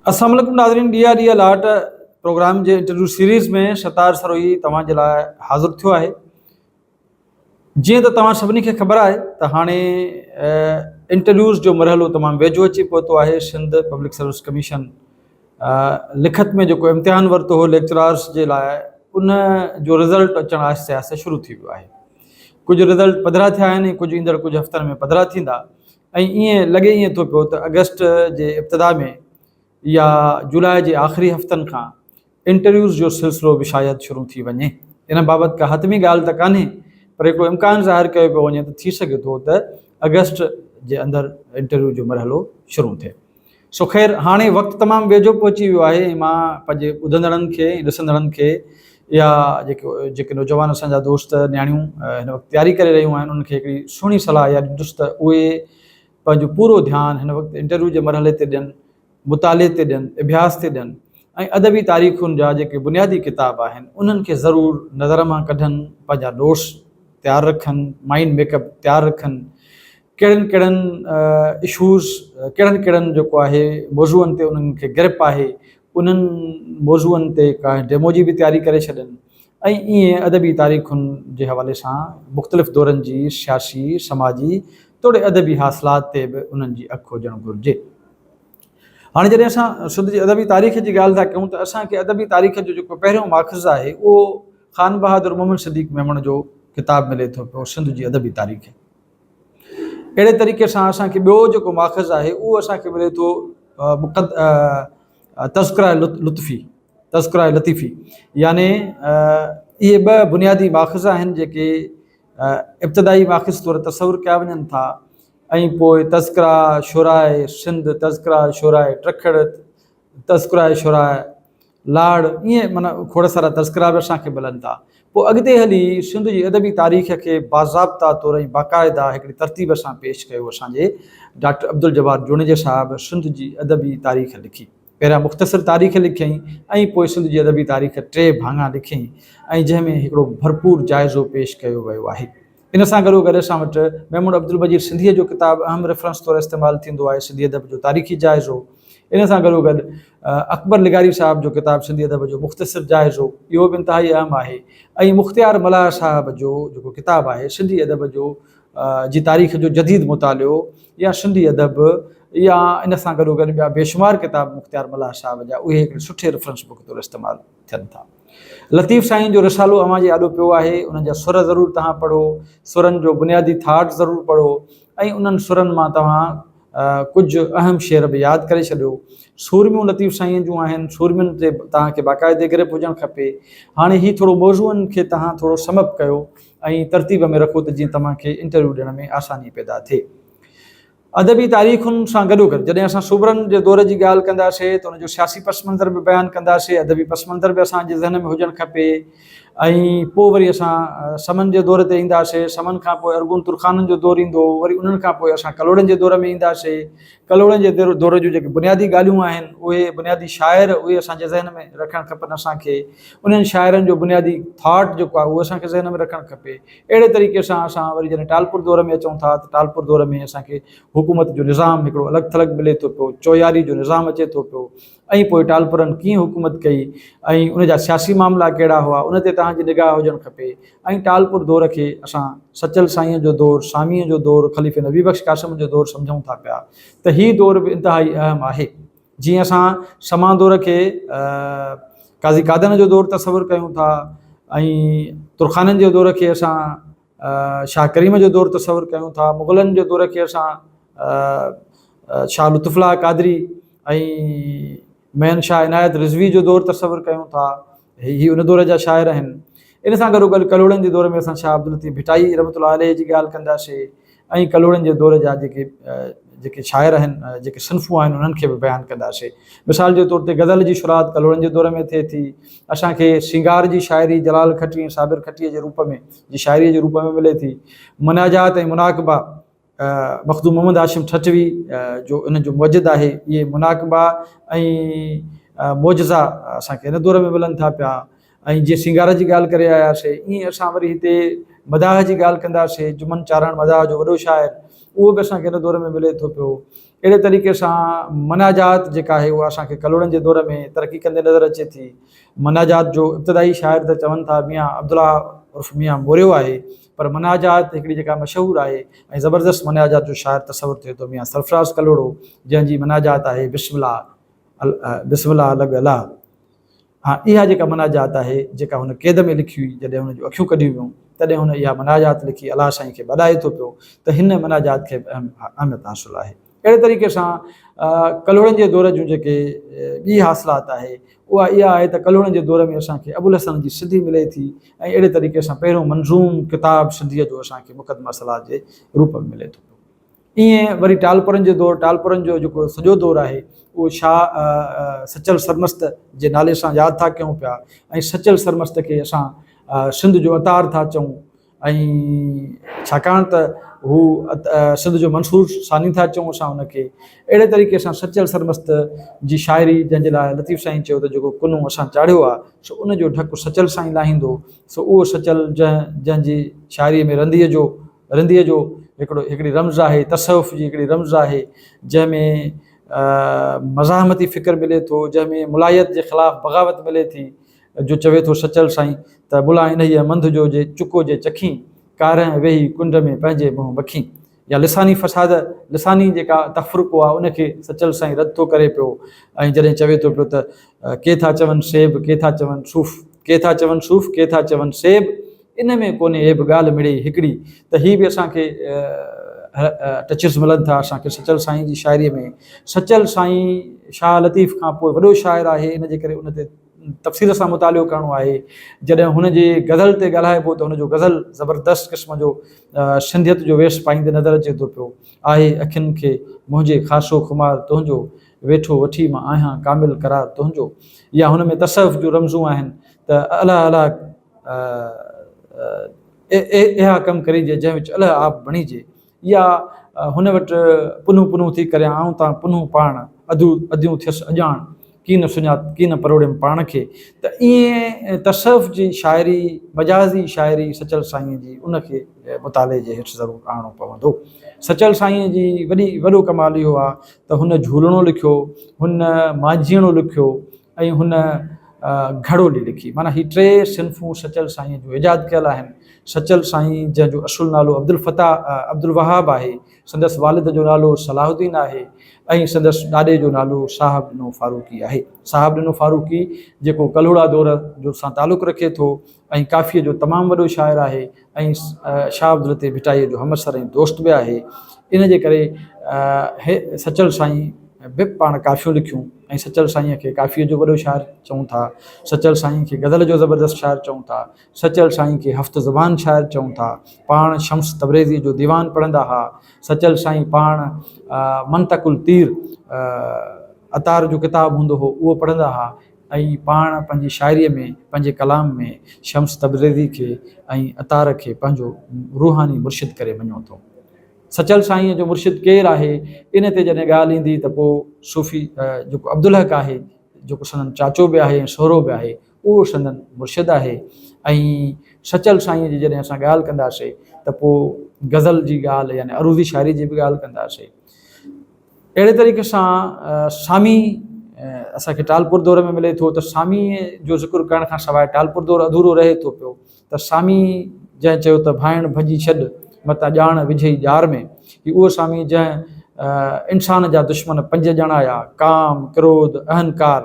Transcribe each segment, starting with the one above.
السلام عليڪم ناظرين ڊي آر ڊي الاٽ پروگرام جي انٽرويو سيريز ۾ ستار سروهي توهان جي لاء حاضر ٿيو آهي جيئن ته توهان سڀني کي خبر آهي ته هاڻي انٽرويوز جو مرحلو تمام ويجهو اچي پهتو آهي سنڌ پبلڪ سروس ڪميشن لکت ۾ جيڪو امتحان ورتو هو ليڪچرارس جي لاء ان جو رزلٽ اچڻ آهستي آهستي شروع ٿي ويو آهي ڪجهه رزلٽ پڌرا ٿيا آهن ۽ ڪجهه ايندڙ ڪجهه هفتن ۾ پڌرا ٿيندا ۽ ائين لڳي ائين ٿو پيو ته آگسٽ جي ابتدا ۾ يا جولاء جي آخري هفتن کان انٽرويوز جو سلسلو به شايد شروع ٿي وڃي. ان بابت ڪا حتمي ڳالهه ته ڪانهي پر هڪڙو امڪان ظاهر ڪيو پيو وڃي ته ٿي سگهي ٿو ته آگسٽ جي اندر انٽرويو جو مرحلو شروع ٿئي. سو خير هاڻي وقت تمام ويجهو پهچي ويو آهي ۽ مان پنهنجي ٻڌندڙن کي ۽ ڏسندڙن کي يا جيڪي جيڪي نوجوان اسان جا دوست نياڻيون هن وقت تياري ڪري رهيون آهن انهن کي هڪڙي سهڻي صلاح اها ڏيندس ته اهي پنهنجو پورو ڌيان هن وقت انٽرويو جي مرحلي تي ڏين، مطالعي تي ڏين، اڀياس تي ڏين ۽ ادبي تاريخن جا جيڪي بنيادي ڪتاب آهن انهن کي ضرور نظر مان ڪڍن، پنهنجا نوٽس تيار رکن، مائنڊ ميڪ اپ تيار رکن، ڪهڙن ڪهڙن اشوز ڪهڙن ڪهڙن جيڪو آهي موضوعن تي انهن کي گرپ آهي انهن موضوعن تي ڪا ڊيمو جي به تياري ڪري ڇڏن ۽ ائين ادبي تاريخن جي حوالي سان مختلف دورن جي سياسي، سماجي توڙي ادبي حاصلات تي به انهن جي اک هجڻ گهرجي. هاڻي جڏهن اسان سنڌ جي ادبي تاريخ جي ڳالهه ٿا ڪيون ته اسان کي ادبي تاريخ جو جيڪو پهريون ماخذ آهي اهو خان بهادر محمد صديق ميمڻ جو ڪتاب ملي ٿو پيو سنڌ جي ادبي تاريخ. اهڙي طريقي سان اسان کي ٻيو جيڪو ماخذ آهي اهو اسان کي ملي ٿو مقد تذڪره لطفي تذڪره لطيفي يعني اهي ٻه بنيادي ماخذ آهن جيڪي ابتدائي ماخذ طور تصور ڪيا وڃن ٿا ۽ پوء تذڪره شعراء سنڌ تذڪره شعراء ٽکڙ تذڪره شعراء لاڙ ائين معنيٰ کوڙ سارا تذڪرا به اسان کي ملن ٿا. پوء اڳتي هلي سنڌ جي ادبي تاريخ کي باضابطا طور ۽ باقاعده هڪڙي ترتيب سان پيش ڪيو اسان جي ڊاڪٽر عبدالجبار جوڻيجي صاحب سنڌ جي ادبي تاريخ لکي. پهريان مختصر تاريخ لکيائين ۽ پوء سنڌ جي ادبي تاريخ ٽي ڀاڱا لکيائين ۽ جنهن ۾ هڪڙو ڀرپور جائزو پيش ڪيو ويو آهي. ان سان گڏوگڏ اسان وٽ ميمڻ عبدالمجيد سنڌيء جو ڪتاب اهم ريفرنس طور استعمال ٿيندو آهي سنڌي ادب جو تاريخي جائزو. ان سان گڏوگڏ اڪبر لغاري صاحب جو ڪتاب سنڌي ادب جو مختصر جائزو اهو به انتهائي اهم آهي ۽ مختيار ملاح صاحب جو جيڪو ڪتاب آهي سنڌي ادب جو جي تاريخ جو جديد مطالعو يا سنڌي ادب يا ان سان گڏوگڏ ٻيا بيشمار ڪتاب مختيار ملاح صاحب جا اهي هڪڙي سٺي ريفرنس بڪ طور استعمال ٿين ٿا. لطيف سائين جو رسالو اوهان جي آڏو پيو آهي، انهن جا سر ضرور توهان پڙهو، سرن جو بنيادي ٿاٽ ضرور پڙهو ۽ انهن سرن مان توهان ڪجهه اهم شعر به ياد ڪري ڇڏيو. سورميون لطيف سائين جون آهن، سورمين تي توهان کي باقاعدي گرپ هجڻ کپي. هاڻي هي ٿورو موضوعن کي توهان ٿورو سم اپ ڪيو ۽ ترتيب ۾ رکو ته جيئن توهان کي انٽرويو ڏيڻ ۾ آساني پيدا ٿئي. ادبي تاريخن سان گڏوگڏ جڏهن اسان سومرن جي دور جي ڳالهه ڪنداسين ته ان جو سياسي پس منظر به بيان ڪنداسين، ادبي پس منظر به اسان جي ذهن ۾ هجڻ کپي ۽ پوء وري اسان سمن جي دور تي اينداسين، سمن کان پوء ارغون ترخانن جو دور ايندو، وري انهن کان پوء اسان ڪلهوڙن جي دور ۾ اينداسين، ڪلهوڙن جي دور جون جيڪي بنيادي ڳالهيون آهن اهي بنيادي شاعر اهي اسان جي ذهن ۾ رکڻ کپن اسان کي انهن شاعرن جو بنيادي ٿاٽ جيڪو آهي اهو اسان کي ذهن ۾ رکڻ کپي. اهڙي طريقي سان اسان وري جڏهن ٽالپر دور ۾ اچون ٿا ته ٽالپر دور ۾ اسان کي حڪومت جو نظام هڪڙو الڳ ٿلڳ ملي ٿو پيو، چوياري جو نظام اچي ٿو پيو ۽ پوء ٽالپرن ڪيئن حڪومت ڪئي ۽ ان جا سياسي معاملا ڪهڙا هئا ان تي توهان جي نگاهه هجڻ کپي ۽ ٽالپر دور کي اسان سچل سائينء جو دور، ساميء جو دور، خليفي نبي بخش قاسم جو دور سمجهون ٿا پيا ته هي دور به انتهائي اهم آهي. جيئن اسان سما دور کي قاضي قادن جو دور تصور ڪيون ٿا ۽ ترخانن جي دور کي اسان شاهه ڪريم جو دور تصور ڪيون ٿا، مغلن جي دور کي اسان شاهه لطف الله قادري ۽ ميان شاهه عنايت رضوي جو دور تصور ڪيون ٿا. هي ان دور جا شاعر آهن. ان سان گڏوگڏ ڪلهوڙن جي دور ۾ اسان شاهه عبداللطيف ڀٽائي رحمة الله عليه جي ڳالهه ڪنداسين ۽ ڪلهوڙن جي دور جا جيڪي جيڪي شاعر آهن جيڪي صنفون آهن انهن کي به بيان ڪنداسين. مثال جي طور تي غزل جي شروعات ڪلهوڙن جي دور ۾ ٿئي ٿي. اسان کي سينگار جي شاعري جلال کٽي ۽ صابر کٽيء جي روپ ۾ جي شاعريء جي روپ ۾ ملي ٿي. مناجات ۽ مناقبا مخدوم محمد هاشم ٺٽوي جو انهن جو موجد آهي. اهي مناقبا ۽ معجزا اسان کي هن دور ۾ ملن ٿا پيا ۽ جيئن سينگار جي ڳالهه ڪري آياسي ائين اسان وري هتي مداح جي ڳالهه ڪنداسي. جمن چارڻ مداح جو وڏو شاعر اهو به اسان کي هن دور ۾ ملي ٿو پيو. اهڙي طريقي سان مناجات جيڪا آهي اها اسان کي ڪلهوڙن جي دور ۾ ترقي ڪندي نظر اچي ٿي. مناجات جو ابتدائي شاعر ته چون ٿا ميان عبدالله عرف ميان موريو آهي پر مناجات هڪڙي جيڪا مشهور آهي ۽ زبردست مناجات جو شاعر تصور ٿئي ٿو ميان سرفراز ڪلهوڙو جنهن جي مناجات آهي بسم الله بسم الله لڳ الله. ها اها جيڪا مناجات آهي جيڪا هن قيد ۾ لکي هئي جڏهن هن جون اکيون ڪڍيون ويون تڏهن هن اها مناجات لکي الله سائين کي ٻڏائي ٿو پيو ته هن مناجات کي به اهم اهميت حاصل آهي. اهڙي طريقي سان ڪلهوڙن جي دور جون جيڪي ٻي حاصلات آهي اها اها آهي ته ڪلهوڙن جي دور ۾ اسان کي ابوالحسن جي سنڌي ملي ٿي ۽ اهڙي طريقي سان پهريون منظوم ڪتاب سنڌيء جو اسان کي مقدمه صلاح جي روپ ۾ ملي ٿو پيو. ائين وري ٽالپرن جو دور، ٽالپرن جو جيڪو سڄو دور آهي اهو شاهه سچل سرمست جي نالي سان ياد ٿا ڪيون پيا ۽ سچل سرمست کي اسان سنڌ جو عطار ٿا چئون ۽ ڇاڪاڻ ته هو سنڌ جو منصور ثاني ٿا چئون اسان ان کي. اهڙي طريقي سان سچل سرمست جي شاعري جنهن جي لاء لطيف سائين چيو ته جيڪو ڪنون اسان چاڙهيو آهي سو ان جو ڍڪ سچل سائين لاهيندو سو اهو سچل جنهن جنهن جي شاعريء ۾ رنديء جو رنديء جو هڪڙو هڪڙي رمز آهي، تصوف جي هڪڙي رمز آهي، جنهن ۾ مزاحمتي فڪر ملي ٿو، جنهن ۾ ملائيت جي خلاف بغاوت ملي ٿي، جو چوي ٿو سچل سائين ته ملا انهيء منڌ جو جي چڪو جي چکين، ڪارنهن ويهي ڪنڊ ۾ پنهنجي منهن مکين. يا لساني فساد، لساني جيڪا تفرقو آهي ان کي سچل سائين رد ٿو ڪري پيو ۽ جڏهن چوي ٿو پيو ته ڪي ٿا چون سيب، ڪي ٿا چون صوف، ڪي ٿا چون صوف، ڪي ٿا چون سيب، ان ۾ ڪونهي عيب ڳالهه مڙئي هڪڙي ته هي به اسان کي ٽچز ملن ٿا اسان کي سچل سائين جي شاعريء ۾ سچل سائين شاهه لطيف کان پوء وڏو شاعر آهي ان جي ڪري ان تي تفصيل سان مطالعو ڪرڻو آهي جڏهن هن جي غزل تي ڳالهائبو ته هن جو غزل زبردست قسم جو سنڌيت جو ويس پائيندي نظر اچي ٿو پيو آهي اکين کي منهنجي خاصو خمار تنهنجو ويٺو وٺي مان آهيان ڪامل قرار تنهنجو يا هن ۾ تصوف جون رمزون آهن ته الله الله اها ڪم ڪريجي جنهن وچ الهه آپ بڻيجي يا هن وٽ پنهون پنهون ٿي ڪريان آئون تان پنهون پاڻ اڌو اديون ٿيس اڄاڻ ڪين سڃات ڪين پروڙيم پاڻ کي ته ائين تصوف جي شاعري مجازي شاعري سچل سائينء جي ان کي مطالعي جي هيٺ ضرور آڻڻو پوندو. سچل سائينء جي وڏي وڏو ڪمال اهو آ ته هن جهولڻو لکيو، هن مانجهيڻو لکيو ۽ هن گهڙولي لکي. معنيٰ هي ٽي صنفون سچل سائينء جون ايجاد ڪيل آهن. سچل سائين جنهن جو اصل نالو عبدالفتاح عبدالوهاب آهي، سندس والد جو نالو صلاح الدين آهي ۽ سندس ڏاڏي جو نالو صاحب ڏنو فاروقي آهي. صاحب ڏنو فاروقي جيڪو ڪلهوڙا دور جو سان تعلق رکي ٿو ۽ ڪافيء جو تمام وڏو شاعر آهي ۽ شاهه عبداللطيف ڀٽائيء جو همعصر ۽ دوست به آهي. ان جي ڪري سچل سائين به پاڻ ڪافيون لکيون ۽ سچل سائينء کي ڪافيء جو وڏو شاعر چئون ٿا. سچل سائين کي غزل جو زبردست شاعر چئون ٿا. سچل سائين کي هفت زبان شاعر چئون ٿا. پاڻ شمس تبريزيء جو ديوان پڙهندا ها. سچل سائين پاڻ منطق الطير عطار جو ڪتاب هوندو هو اهو پڙهندا ها. ۽ پاڻ پنهنجي شاعريء ۾ پنهنجي ڪلام ۾ شمس تبريزي کي ۽ عطار کي پنهنجو روحاني مرشد ڪري مڃيو اٿئون. سچل سائينء جو مرشد ڪير آهي، ان تي جڏهن ڳالهه ايندي ته پوء صوفي جيڪو عبدالحق آهي، جيڪو سندن چاچو به آهي ۽ سهرو به آهي، اهو سندن مرشد آهي ۽ سچل سائينء جي جڏهن اسان ڳالهه ڪنداسين ته پوء غزل جي ڳالهه يعني عروضي شاعري جي به ڳالهه ڪنداسين. اهڙي طريقي سان سامي اسان کي ٽالپور دور ۾ ملي ٿو ته سامي جو ذڪر ڪرڻ کان سواء ٽالپور دور اڌورو رهي ٿو پيو ته سامي جنهن چيو ته ڀائڻ ڀڄي ڇڏ متان ڄاڻ وجهئي ڄار ۾ هي اهو سامي جنهن انسان جا دشمن پنج ڄاڻايا ڪام ڪروڌ اهنڪار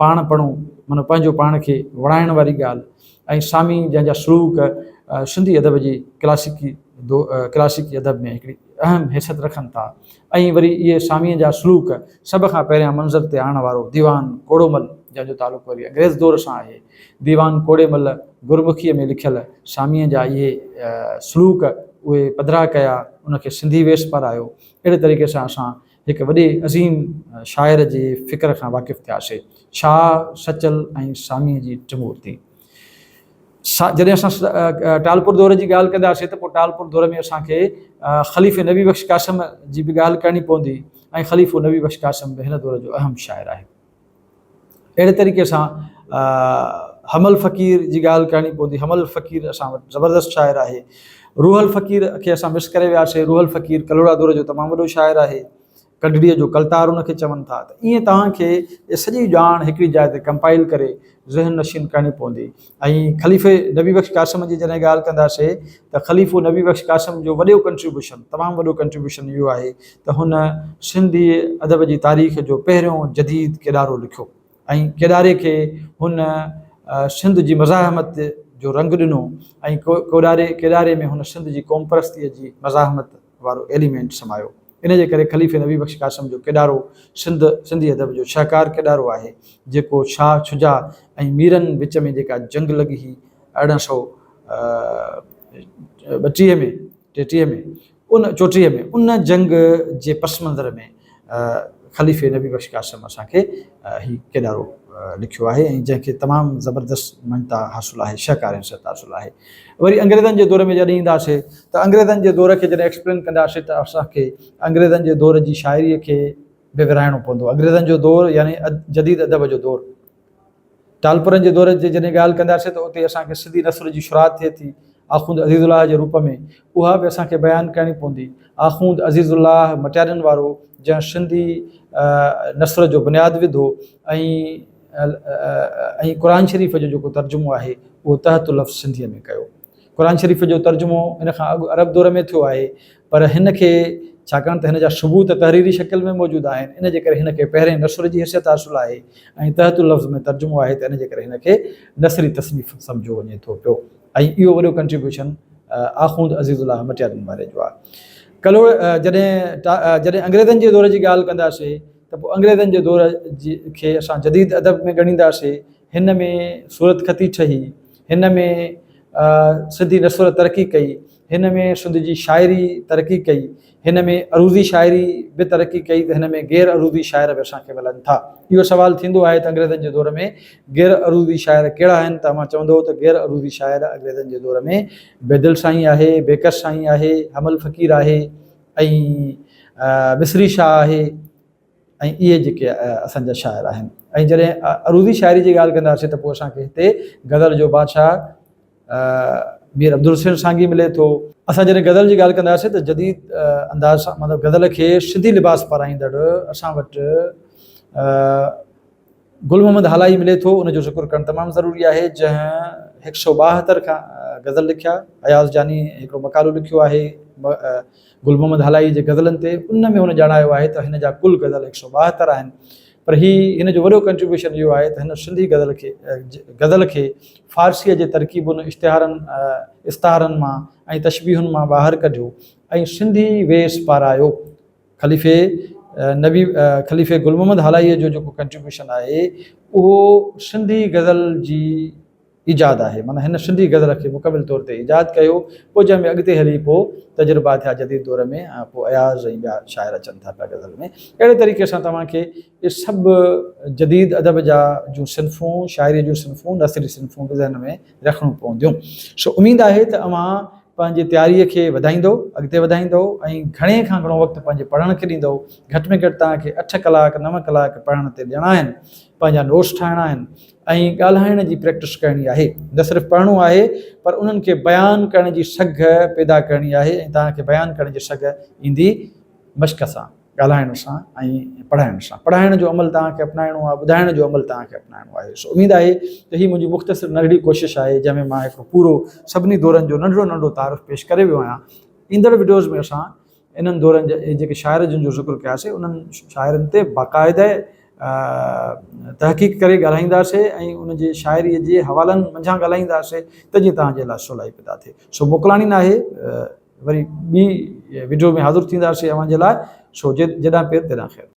پاڻ پڻو معنيٰ پنهنجو پاڻ کي وڻائڻ واري ڳالهه ۽ سامي جنهن جا سلوڪ سنڌي ادب جي ڪلاسيڪي ڪلاسيڪي ادب ۾ هڪڙي اهم حيثيت رکن ٿا ۽ وري اهي ساميء جا سلوڪ سڀ کان پهريان منظر تي آڻڻ وارو ديوان ڪوڙومل جنهن جو تعلق وري انگريز دور سان آهي ديوان ڪوڙيمل گرمکيء ۾ لکيل ساميء جا اهي سلوڪ اهي پڌرا ڪيا ان کي سنڌي ويس پارايو اهڙي طريقي سان اسان هڪ وڏي عظيم شاعر جي فڪر کان واقف ٿياسي. شاهه، سچل ۽ ساميء جي ٽمورتي. جڏهن اسان ٽالپر دور جي ڳالهه ڪنداسين ته پوء ٽالپر دور ۾ اسان کي خليفي نبي بخش قاسم جي به ڳالهه ڪرڻي پوندي ۽ خليفو نبي بخش قاسم به هن دور جو اهم شاعر آهي. اهڙي طريقي سان حمل فقير جي ڳالهه ڪرڻي پوندي. حمل فقير اسان وٽ زبردست شاعر آهي. روحل فقير کي اسان مس ڪري وياسي. روحل فقير ڪلهوڙا دور جو تمام وڏو شاعر آهي. ڪنڊڙيء جو ڪلتار ان کي چون ٿا ته ائين توهان کي اها سڄي ڄاڻ هڪڙي جاء تي ڪمپائل ڪري ذهن نشين ڪرڻي پوندي ۽ خليفي نبي بخش قاسم جي جڏهن ڳالهه ڪنداسي ته خليفو نبي بخش قاسم جو وڏو ڪنٽريبيوشن تمام وڏو ڪنٽريبيوشن اهو آهي ته هن سنڌي ادب جي تاريخ جو پهريون جديد ڪيڏارو لکيو ۽ ڪيڏاري کي هن سنڌ جي مزاحمت جو رنگ ڏنو ۽ ڪوڏاري ڪيڏاري ۾ هن سنڌ جي قومپرستيء جي مزاحمت وارو ايليمينٽ سمايو. ان جي ڪري خليفي نبي بخش قاسم جو ڪيڏارو سنڌ سنڌي ادب جو شاهڪار ڪيڏارو آهي، جيڪو شاهه شجاع ۽ ميرن وچ ۾ جيڪا جنگ لڳي هئي 1832 ۾ 33 ۾ ان 34 ۾ ان جنگ جي پس منظر ۾ خليفي نبي بخش قاسم اسان کي هي ڪيڏارو لکيو آهي ۽ جنهن کي تمام زبردست مڃتا حاصل آهي، شهڪار حيثيت حاصل آهي. وري انگريزن جي دور ۾ جڏهن اينداسي ته انگريزن جي دور کي جڏهن ايڪسپلين ڪنداسي ته اسان کي انگريزن جي دور جي شاعريء کي به ورهائڻو پوندو. انگريزن جو دور يعني جديد ادب جو دور. ٽالپرن جي دور جي جڏهن ڳالهه ڪنداسي ته اتي اسان کي سنڌي نثر جي شروعات ٿئي ٿي آخوند عزيز الله جي روپ ۾، اها به اسان کي بيان ڪرڻي پوندي. آخوند عزيز الله مٽيارين وارو جنهن سنڌي نثر جو بنياد وڌو ۽ ۽ قرآن شريف جو جيڪو ترجمو آهي اهو تحت اللفظ سنڌيء ۾ ڪيو. قرآن شريف جو ترجمو ان کان اڳ عرب دور ۾ ٿيو آهي پر هن کي ڇاڪاڻ ته هن جا ثبوت تحريري شڪل ۾ موجود آهن ان جي ڪري هن کي پهرين نثر جي حيثيت حاصل آهي ۽ تحت اللفظ ۾ ترجمو آهي ته ان جي ڪري هن کي نثري تصنيف سمجهيو وڃي ٿو پيو ۽ اهو وڏو ڪنٽريبيوشن آخوند عزيز الله مٽيارين واري جو آهي. ڪلهوڙ جڏهن جڏهن انگريزن جي دور جي ڳالهه ڪنداسين ته پوء انگريزن جي دور جي کي اسان جديد ادب ۾ ڳڻينداسين. هن ۾ صورتخطي ٺهي، هن ۾ سنڌي نثر ترقي ڪئي، هن ۾ سنڌ جي شاعري ترقي ڪئي، هن ۾ عروضي شاعري به ترقي ڪئي ته هن ۾ غير عروضي شاعر به اسان کي ملن ٿا. اهو سوال ٿيندو آهي ته انگريزن جي دور ۾ غير عروضي شاعر ڪهڙا آهن ته اوهان چوندؤ ته غير عروضي شاعر انگريزن جي دور ۾ بيدل سائين آهي، بيڪس سائين آهي، حمل فقير آهي ۽ مصري شاهه آهي ۽ اهي جيڪي اسان جا شاعر آهن ۽ جڏهن عروضي شاعري جي ڳالهه ڪنداسين ته پوء اسان کي هتي غزل جو بادشاهه مير عبدالحسين سانگي ملي ٿو. اسان جڏهن غزل جي ڳالهه ڪنداسين ته جديد انداز سان مطلب غزل کي سنڌي لباس پارائيندڙ اسان وٽ گل محمد هالائي ملي ٿو، ان جو ذڪر ڪرڻ تمام ضروري آهي، جنهن هڪ سئو 72 کان غزل لکيا. اياز جاني هڪڙو مقالو لکيو آهي گل محمد هالائي جي غزلن تي، ان ۾ هن ڄاڻايو آهي ته هن جا ڪل غزل هڪ سئو 72 آهن، پر هي هن جو وڏو ڪنٽريبيوشن اهو آهي ته هن سنڌي غزل کي غزل کي فارسيء جي ترڪيبن، اشتهارن، استعارن مان ۽ تشبيهن مان ٻاهر ڪڍيو ۽ سنڌي ويس پارايو. خليفي نبي خليفي گل محمد هالائيء جو جيڪو ڪنٽريبيوشن آهي اهو سنڌي غزل جي ايجاد آهي معنيٰ هن سنڌي غزل کي مڪمل طور تي ايجاد ڪيو پوء جنهن ۾ اڳتي هلي پوء تجربا ٿيا جديد دور ۾ ۽ پوء اياز ۽ ٻيا شاعر اچن ٿا پيا غزل ۾ اهڙي طريقي سان توهان کي اهي سڀ جديد ادب جا جون صنفون شاعري جون صنفون نثري صنفون به ذهن ۾ رکڻيون پونديون سو اميد آهي ته اوهان پنهنجي تياريء کي وڌائيندؤ، اڳتي وڌائيندؤ ۽ گهڻي کان گهڻو وقت پنهنجي پڙهڻ کي ڏيندؤ. گهٽ ۾ گهٽ توهان کي اٺ ڪلاڪ، نو ڪلاڪ پڙهڻ تي ڏيڻا آهن، پنهنجا نوٽس ٺاهڻا آهن ۽ ڳالهائڻ جي پريڪٽس ڪرڻي آهي. نه صرف پڙهڻو آهي پر انهن کي بيان ڪرڻ جي سگهه پيدا ڪرڻي آهي ۽ توهان کي بيان ڪرڻ جي سگهه ايندي مشق سان. ڳالهائڻ سان ۽ پڙهائڻ سان. پڙهائڻ جو عمل توهان کي اپنائڻو آهي، ٻڌائڻ جو عمل توهان کي اپنائڻو آهي. سو اميد آهي ته هي منهنجي مختصر ننڍڙي ڪوشش آهي جنهن ۾ مان هڪڙو پورو سڀني دورن جو ننڍڙو ننڍڙو تعارف پيش ڪري ويو آهيان. ايندڙ وڊيوز ۾ اسان انهن دورن جا جيڪي شاعر جن جو ذڪر ڪياسي انهن شاعرن تي باقاعده تحقيق ڪري ڳالهائينداسي ۽ ان جي شاعري جي حوالن منجهان ڳالهائينداسي ته جيئن توهان جي لاء سولائي پيدا ٿئي. سو موڪلاڻي ناهي. وري ٻي وڊيو ۾ حاضر ٿينداسين اوهان جي لاء سو جيڏانهن پير تيڏانهن خير.